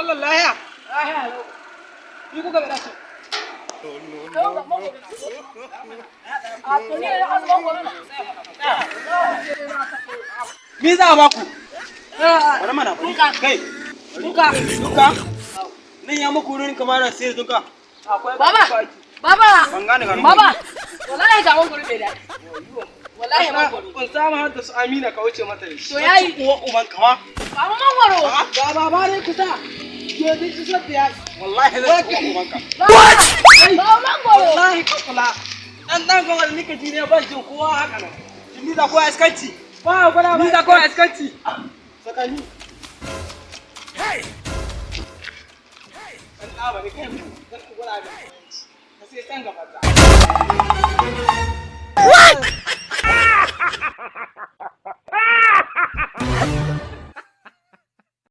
Mallan lahiya. Lahiya lau. Ni kuka bada su. A to ni da an mangoro na. Me za a baku? Bari mana bari. Duka. Kai. Duka. Duka. Nan ya muku wurin kamar sai duka. Akwai Baba. Baba. Ban gane garin. Baba. Wallahi ga mangoro bai da. Wallahi mangoro. Kun samu har da su Amina ka wuce mata da shi. To yayi. Uwa uban kawa. Baba mangoro. Ga baba ne kusa. Domin isar da yaki. Wallahi zai ci uwa ubanka. What? Baba mangoro. Wallahi ka kula. Dan dan ga wani nika ji ne ban jin kowa haka nan. Ni za kowa iskanci. Ba gwada Ni za kowa iskanci. Sakani. Dan ɗaba ne kai. Zan gwada ga. Ka sai san gaba ta.